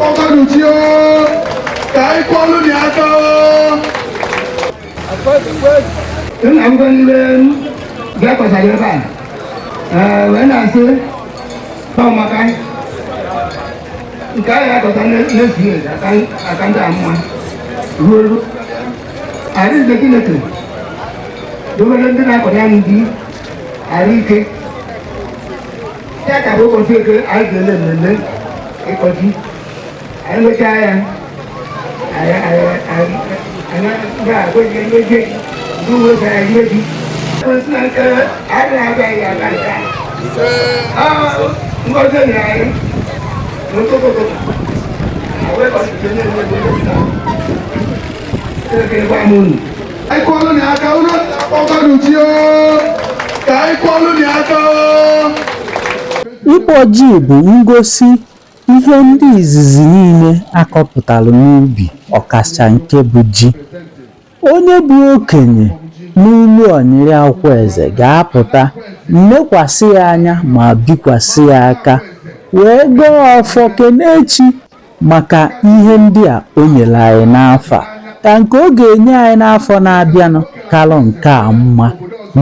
Na-akpọkwanụ chi o, ka anyị kụọlụ na aka o. Nna m n'ibe bịa kọsara ebe a. Ee, wee na-asị maka nke ahụ akọta n'ezie aka ndị a mma ruo ruo arịze Chineke dobere ndị na-akọta ndị arụ ike ya ka bụ ụbọchị eke anyị ga-eme mmemme ịkọ ji. Anyị mechaa ya, anyị ga-agwa ihe ndị uwe gara ihe ji na nke anyị na-abịaghị aga nke a ngozi nyere anyị n'ụtụtụ ụtụtụ. Anyị kụọlụ na aka unu. Na-akpọkwanụ chi o, ka anyị kụọlụ na aka o. Ịkpọ ji bụ ngosi ihe ndị izizi niile akọpụtalụ n'ubi, ọkacha nke bụ ji. Onye bụ okenye n'ụlọ Ọnyịrị Akweze ga-apụta nekwasị ya anya ma bikwasị ya aka wee gọọ ọfọ kenee chi maka ihe ndị a o nyere anyị n'afọ a, ka nke ọ ga-enye anyị n'afọ na-abịanụ kalụ nke a mma.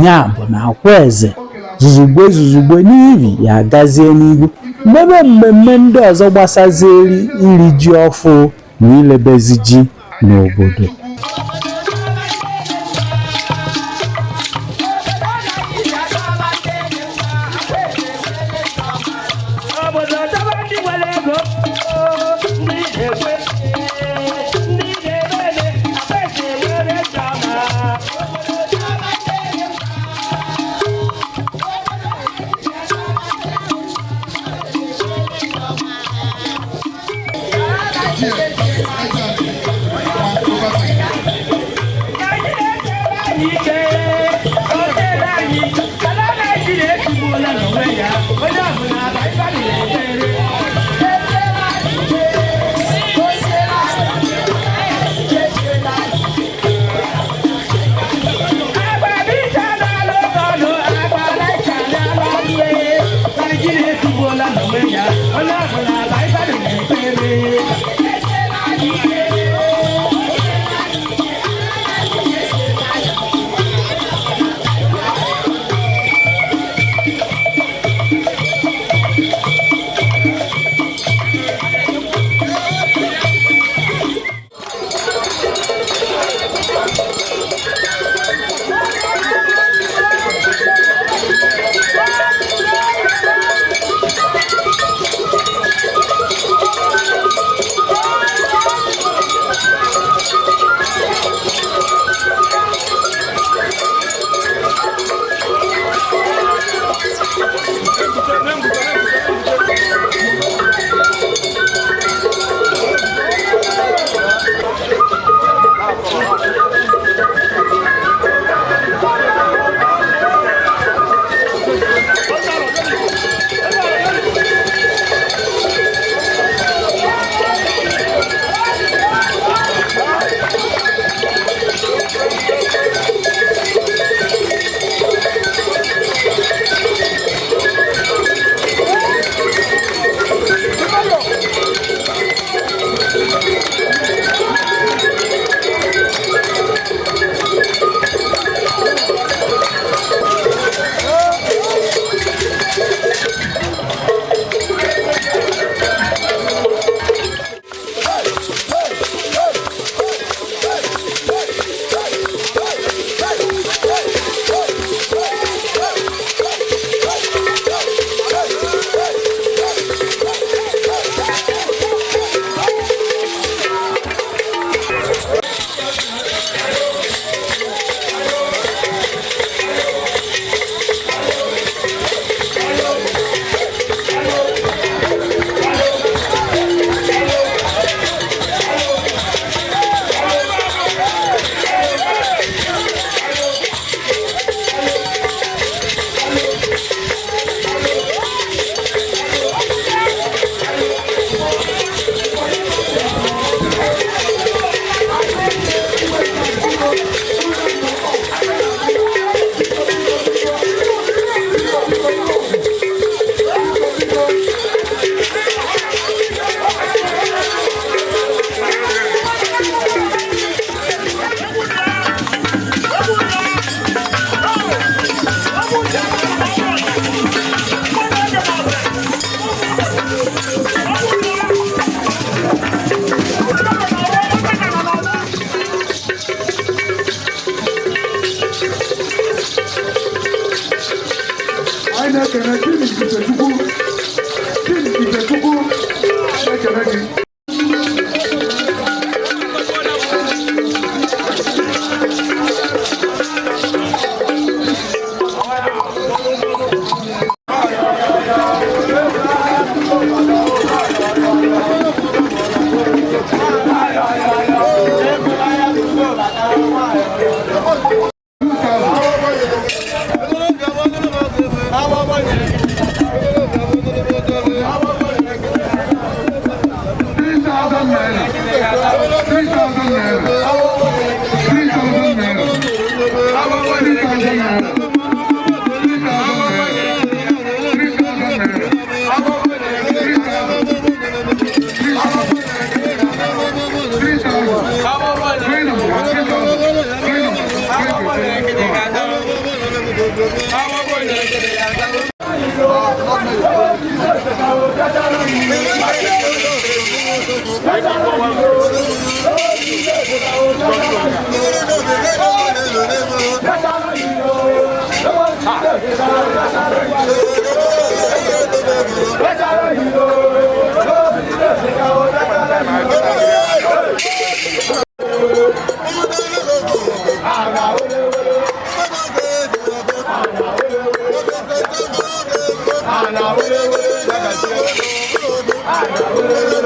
Ya bụ na Akweze zuzugbe zuzugbe n'ihi ya agazie n'ihu mebe mmemme ndị ọzọ gbasazieri iri ji ọfụ na ilebezi ji n'obodo. Obodo chọba ndị nwere ego, ndị na-ekwe, ndị na-eme eme. Akweze nwere chọma. Anyị ike o tere anyị ala Naijiria etigbuola n'onwe ya, onye ọbụla baịbalị na-ekpere. Agba na-alụ ọnụ, agba laịcha na-alụ ọnụ. Naijiria etigbuola n'onwe ya, onye ọbụla baịbalị na-ekpere. 3,000 naira. 3,000. 3,000. 3,000.